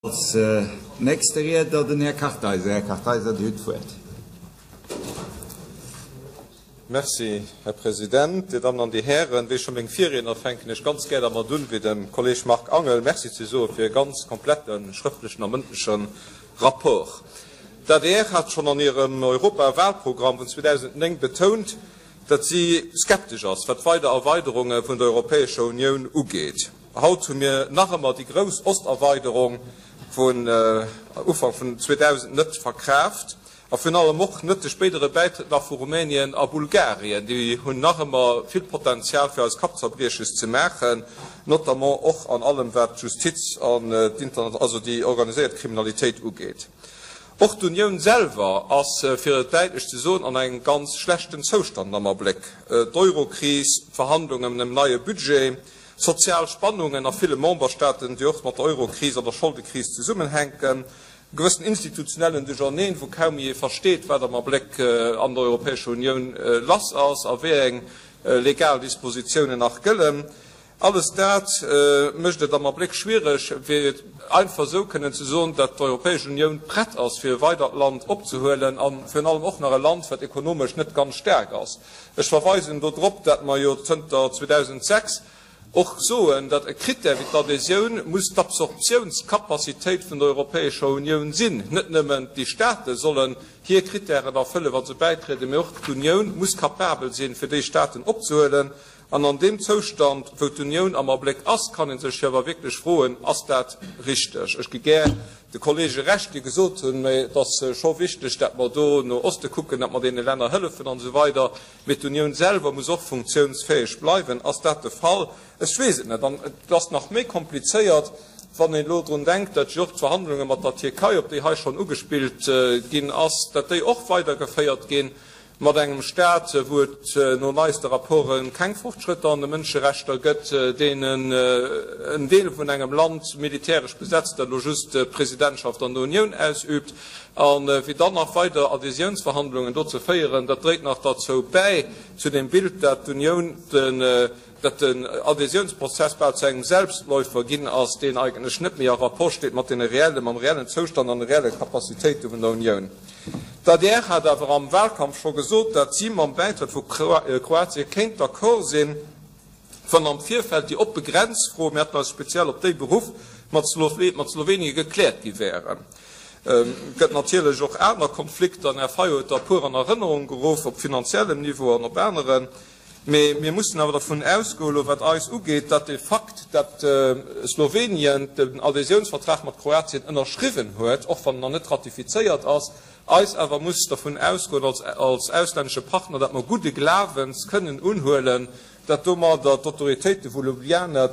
Als nächste Riedner den Här Kartheiser. Här Kartheiser, Dir hutt d'Wuert. Merci, Här President. Dir Dammen an Dir Hären, wéi scho meng Virriedner fänken ech ganz gär dermat un, wéi dem Kolleg Marc Angel Merci ze soe fir e ganz komplette schrëftlechen a mëndleche Rapport. D'adr hat schonn an hirem Europawahlprogramm vun 2009 betount, datt si skeptesch ass, wat weider Erweiderunge vun der Europäescher Unioun ugeet. Haut hu mir nach ëmmer déi grouss Osterweiderung vun Ufank vun 2000 net verkraaft a virun allem och net de spéidere Bäitrëtt nach vu Rumänien a Bulgarien. Déi hunn nach ëmmer vill Potenzial fir eis Kappzerbrieches ze maachen, notamment och an allem wat d'Justiz an also déi organiséiert Kriminalitéit ugeet. Och d'Unioun selwer ass, fir et däitlech ze soen, an engem ganz schlechten Zoustand am Abléck. D'Eurokris, d'Verhandlungen ëm en neie Budget, Sozial Spannungen a ville Memberstaaten, déi och mat der Eurokris an der Scholdekris zesummenhänken, e gewëssen institutionellen Duercherneen, wou kaum méi ee versteet, wat am Abléck an der Europäescher Unioun lass ass a wéi eng legal Dispositiounen nach gëllen, alles dat mécht et am Abléck schwiereg, fir einfach esou kënnen ze soen, datt d'Europäesch Unioun prett ass, fir e weidert Land opzehuelen, a virun allem och nach e Land, wat ekonomesch net ganz staark ass. Ech verweisen do drop, dat mer jo zënter 2006 och soen, datt e Critère wéi d'Adhésioun muss d'Absorptiounscapacitéit vun der Europäescher Unioun sinn. Net nëmmen déi State sollen hir Critèren erfëllen, wa se bäitrieden, mä och d'Unioun muss capabel sinn, fir déi Staten opzehuelen. An an deem Zoustand, wou d'Unioun am Abléck ass, kann ee sech jo awer wierklech froen, Ass dat richteg? Ech gi gär de Kollege Recht, déi gesot hunn, mä et ass scho wichteg, dat mer do no Oste kucken, dat mer deene Länner hëllefen an esou weider, mee d'Unioun selwer muss och funktionsfäeg bleiwen. Ass dat de Fall? Ech weess et net. An et ass nach méi komplizéiert, wann een elo drun denkt, dat jo och d'Verhandlunge mat der Tierkei, op déi hei schonn ugespillt ginn ass, dat déi och weidergeféiert ginn. Mat engem Staat, wou et no neiste Rapporte keng Fortschrëtter an de Mënscherechter gëtt, deen en Deel vun engem Land militäresch besetzt, dat elo just d'Presidentschaft an der Unioun ausüübt, a fir dann nach weider Adhésiounsverhandlungen do ze féieren, dat dréit nach derzou bäi, zu dem Bild, dat d'Unioun den, dat den Adhésiounsprozess bal zu engem Selbstläufer ginn ass, deen eigentlech net méi a Rapport steet mat deene reellen, mam reellen Zoustand an de reelle Capacitéite vun der Unioun. D'adr hat awer am Wahlkampf scho gesot, datt si mam Bäitrëtt vu Kroatien kéint d'accord sinn, wann am Virfeld déi oppe Grenzfro, mir haten eis speziell op déi beruff, mat Slowenien gekläert gi wären. Et gëtt natierlech och aner Konflikter, den Här Fayot huet der e puer an Erënnerung geruff, op finanziellem Niveau an op aneren. Mee mir mussen awer dervun ausgoen, elo wat eis ugeet, datt de Fakt, datt Slowenien den Adhésiounsvertrag mat Kroatien ënnerschriwwen huet, och wann en nach net ratifizéiert ass, eis awer muss dervun ausgoen als auslännesche Partner, datt mer gudde Glawens kënnen unhuelen, datt domadder d'Autoritéite vu Ljubljana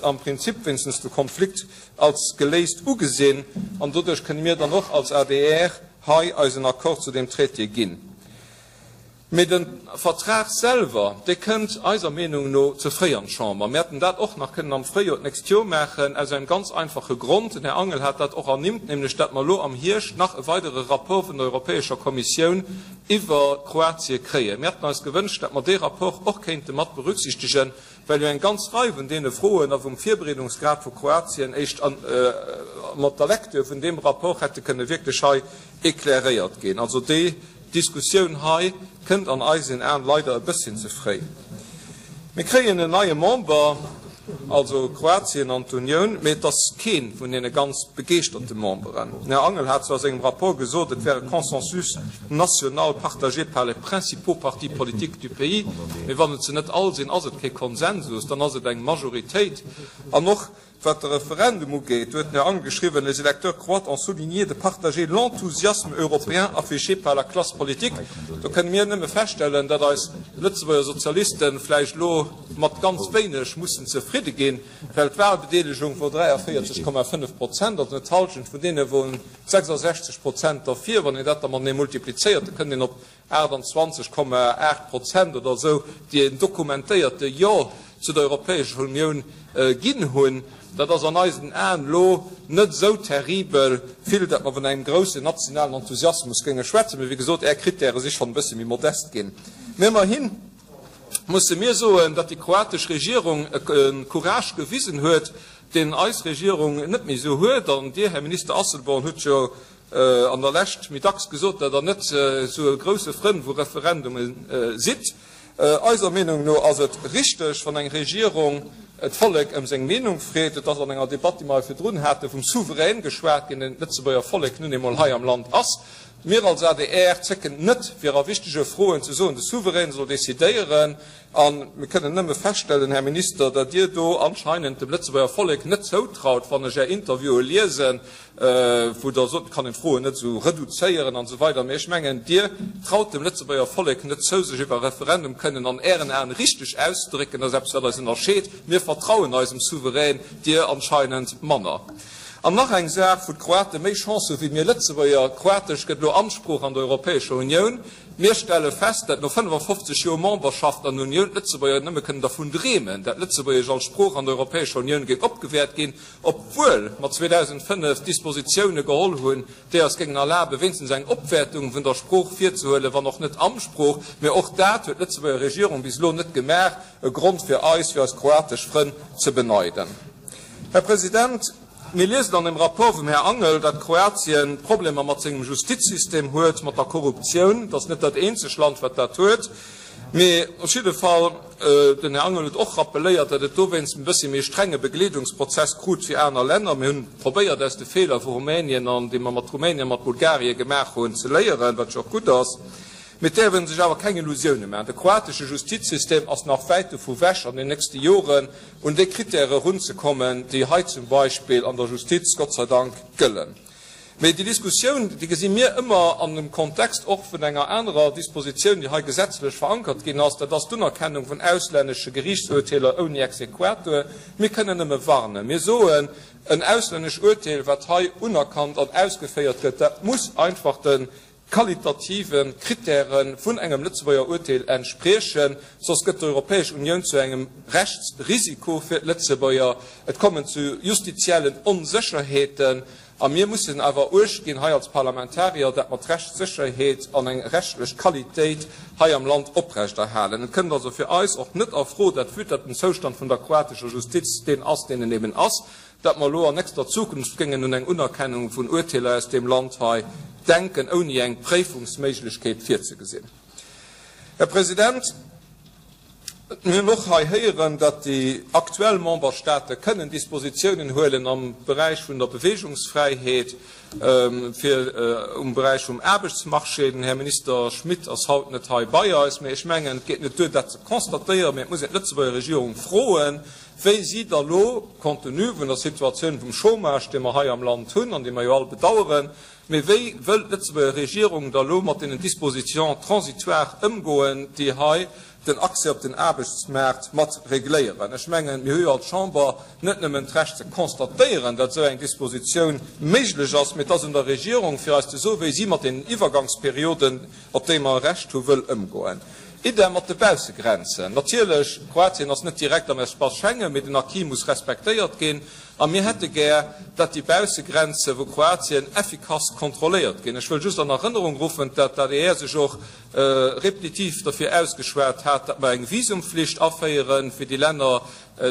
am Prinzip wéinstens de Konflikt als geléist ugesinn. An doduerch kënne mir dann och als adr hei eisen Accord zu deem Traité ginn. Mee de Vertrag selwer, dee kënnt eiser Meenung no ze fréi an d'Chamber. Mir hätten dat och nach kënnen am Fréijoer d'nächst Joer maachen, aus engem ganz einfache Grond, den Här Angel hat dat och ernimmt, nämlech dat mer elo am Hierscht nach e weidere Rapport vun der Europäescher Kommissioun iwwer Kroatie kréien. Mir hätten eis gewënscht, dat mer dee Rapport och kéinte mat berücksichtegen, well jo eng ganz Rei vun deene Froen a vum Virbereedungsgrad vu Kroatien éischt mat der Lektür vun deem Rapport hätte kënne wierklech hei éclairéiert ginn. Also déi Diskussioun hei kënnt an eisen Aen leider e bësschen ze fréi. Mir kréien en neie Member, also Kroatien an d'Unioun, mee et ass kee vun deene ganz begeeschterte Memberen. Den Här Angel hat zwar a sengem Rapport gesot, et wär e Consensus national partagé par les principaux partis politiques du pays, mee wann et se net all sinn, ass et kee Konsensus, dann ass et eng Majoritéit. An och Wat de Referendum ugeet, huet den Här Angel geschriwwen, Les électeurs croates ont souligné de partager l'enthousiasme européen affiché par la classe politique. Do kënne mir nëmme feststellen, datt eis Lëtzebuerger Sozialiste vläicht elo mat ganz wéineg mussen zefridde ginn, well d'Wahlbedeelegung wor 43,5 Prozent, also net d'Halschent vun deene woren 66 Prozent derfir. Wann een dat da matenee multiplizéiert, da kënnt een op 28,8 Prozent oder esou, déi en dokumentéierte Jo zu der Europäescher Unioun ginn hunn. Dat ass an eisen Aen elo net esou terribel vill, datt mer vun engem groussen nationalen Enthusiasmus géinge schwätzen. Mee wéi gesot, Är Krittäre si schonn e bësse méi modest ginn. Mee ëmmerhi musse mir soen, datt déi kroatesch Regierung e Courage gewisen huet. Deen eis Regierung net méi esou huet. An Dir, Här Minister Asselborn, hutt jo an der Lescht méi dacks gesot, datt Der net esou e grouse Frënn vu Referendume sidd. Eiser Meenung no ass et richteg, wann eng Regierung d'Vollek ëm seng Meenung freet. Et ass an enger Debatt, déi mer hei virdrun haten, vum Souverän geschwat ginn, deen d'Lëtzebuerger Vollek nun eemol hei am Land ass. Mir als adr zécken net, fir a wichtege Froen ze soen, de Souverän soll decidéieren. A mir kënnen nëmme feststellen, Här Minister, datt Dir do anscheinend dem Lëtzebuerger Vollek net zoutraut, wann ech Är Interviewe liesen, wou Der sot, et kann een d'Froen net esou reduzéieren an esou weider. Mee ech mengen, Dir traut dem Lëtzebuerger Vollek net zou, sech iwwer e Referendum kënnen an Ären Aen richteg auszedrécken. Dat ass eppes, wat eis ënnerscheet. Mir vertrauen eisem Souverän, Dir anscheinend manner. An nach eng Saach, wou d'Kroate méi Chance hu wéi mir Lëtzebuerger, Kroatesch gëtt elo Amtssprooch an der Europäescher Unioun. Mir stelle fest, dat no 55 Joer Memberschaft an der Unioun d'Lëtzebuerger nëmme kënnen dervun dreemen, dat Lëtzebuergesch als Sprooch an der Europäescher Unioun géing opgewäert ginn, obwuel mer 2005 Dispositioune geholl hunn, déi eis géingen erlaben, wéinstens eng Opwäertung vun der Sprooch virzehuelen, wann och net Amtssprooch. Mä och dat huet d'Lëtzebuerger Regierung bis elo net gemaach. E Grond fir eis, fir eis kroatesch Frënn ze beneiden. Här President, mir liesen an dem Rapport vum Här Angel, datt Kroatien Problemer mat sengem Justizsystem huet, mat der Korruptioun. Et ass net dat eenzeg Land, wat dat huet, mee op jidde Fall, den Här Angel huet och rappeléiert, datt et dowéinst e bëssi méi strenge Begleedungsprozess krut wéi aner Länner. Mir hunn probéiert, aus de Feeler vu Rumänien an déi mer mat Rumänien a mat Bulgarie gemaach hunn, ze léieren, wat jo och gutt ass. Mee et däerf ee sech awer keng Illusioune maachen, De kroatesche Justizsystem ass nach wäit dovu wech, an den nächste Joren un déi Krittäre erunzekommen, déi hei zum Beispill an der Justiz Gott sei Dank gëllen. Mee déi Diskussioun, déi gesi mir ëmmer an dem Kontext och vun enger anerer Dispositioun, déi hei gesetzlech verankert ginn ass, dat ass d'Unerkennung vun auslännesche Geriichtsurteeler ouni Exequatur. Mir kënnen nëmme warnen. Mir soen, en auslännesch Urteel, wat hei unerkannt an ausgeféiert gëtt, dat muss einfach de qualitative Krittäre vun engem Lëtzebuerger Urteel entspriechen, soss gëtt d'Europäesch Unioun zu engem Rechtsrisiko fir d'Lëtzebuerger, et kommen zu justiziellen Onsécherheeten a mir mussen awer Uecht ginn hei als Parlamentarier, dat mer d'Rechtssécherheet an eng rechtlech Qualitéit hei am Land oprechterhalen. Et kënnt also fir eis och net a Fro, dat vue dat den Zoustand vun der kroatescher Justiz deen ass, deen en eben ass, datt mer elo an nächster Zukunft géingen un eng Unerkennung vun Urteeler aus deem Land hei denken, ouni eng Préifungsméiglechkeet virzegesinn. Här President, mir hunn och hei héieren, datt déi aktuell Memberstate kënnen Dispositiounen huelen am Beräich vun der Bewegungsfräiheet, fir um Beräich vum Aarbechtsmarché. Den Här Minister Schmit ass haut net hei bei eis, mä ech mengen, et geet net duer, dat ze constatéieren, mä et muss een d'Lëtzebuerger Regierung froen, Wéi si da lo, compte tenu vun der Situatioun vum Chômage, dee mer hei am Land hunn an dee mer jo all bedauern, mee wéi wëll d'Lëtzebuerger Regierung da lo mat deenen Dispositions transitoires ëmgoen, déi hei den Accès op den Aarbechtsmaart mat regléieren? Ech mengen, mir hu jo als Chamber net nëmmen d'Recht ze constatéieren, datt esou eng Dispositioun méiglech ass, mee et ass un der Regierung, fir eis ze soen, wéi si mat deenen Iwwergangsperioden, op déi mer e Recht hu, wëll ëmgoen. Idem mat de Baussegrenzen. Natierlech, Kroatien ass net direkt am Espace Schengen, mee den Acquis muss respektéiert ginn. A mir hätte gär, datt déi Baussegrenze vu Kroatien effikass kontrolléiert ginn. Ech wëll just an Erënnerung ruffen, datt d'ADR sech och repetitiv derfir ausgeschwat hat, datt mer eng Visumflicht aféiere fir déi Länner,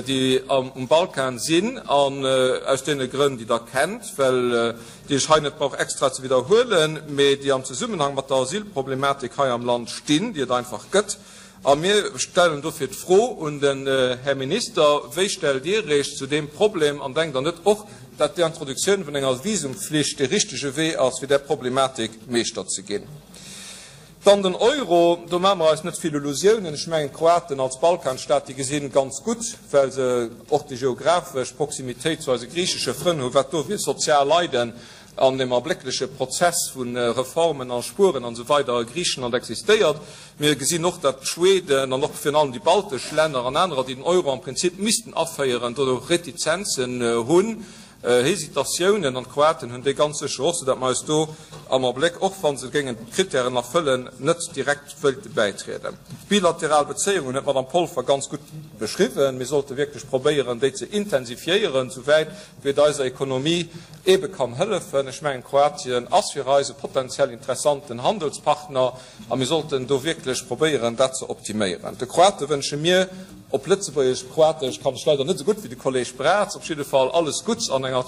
déi um Balkan sinn, an aus deene Grënn, déi Der kennt, well déi ech hei net brauch extra ze widderhuelen, mee déi am Zesummenhang mat der Asylproblematik hei am Land stinn, déi et einfach gëtt. A mir stellen dofir d'Fro un den Här Minister, Wéi stellt Dir Iech zu deem Problem an denkt Der net och, dat d'Introduktioun vun enger Visumpflicht dee richtege Wee ass, fir där Problematik Meeschter ze ginn? Dann den Euro, do maache mer eis net vill Illusiounen. Ech mengen, d'Kroaten als Balkanstaat, déi gesinn ganz gutt, well se och déi geographesch Proximitéit zu eise griichesche Frënn hunn, wat do fir sozial Leiden an deem erbléckleche Prozess vu Reformen a Spueren an esou weider a Griichenland existéiert. Mir gesinn och, datt d'Schweden an och virun allem déi baltesch Länner an anerer, déi den Euro am Prinzip missten aféieren, do Retizenzen hunn. Hesitatiounen, an d'Kroaten hunn déi ganz sécher och, soudatt mer eis do am Abléck, och wa se géingen d'Kritären erfëllen, net direkt wëilte bäitrieden. D'bilateral Bezéiungen huet d'Madame Polfer ganz gutt beschriwwen. Mir sollte wierklech probéieren, déi ze intensifiéieren, souwäit wéi et eiser Ekonomie eebe kann hëllefen. Ech mengen, Kroatien ass fir eis e potenziell interessanten Handelspartner a mir sollten do wierklech probéieren, dat ze optiméieren. De Kroate wënsche mir. Op Lëtzebuergesch, Kroatesch kann ech leider net esou gutt wéi de Kolleg Braz. Op jidde Fall alles Gutts an enger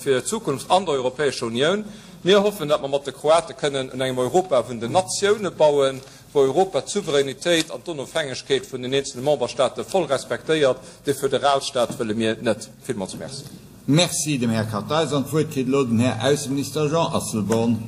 fir d'Zukunft an der Europäescher Unioun. Mir hoffen, datt mer mat de Kroate kënnen un engem Europa vun den Natioune bauen, wou Europa d'Souveränitéit an d'Onofhängegkeet vun den eenzele Memberstaate voll respektéiert. De Föderalstaat wëlle mir net. Villmools Merci. Merci dem Här Kartheiser. An d'Wuert kritt elo den Här Ausseminister Jean Asselborn.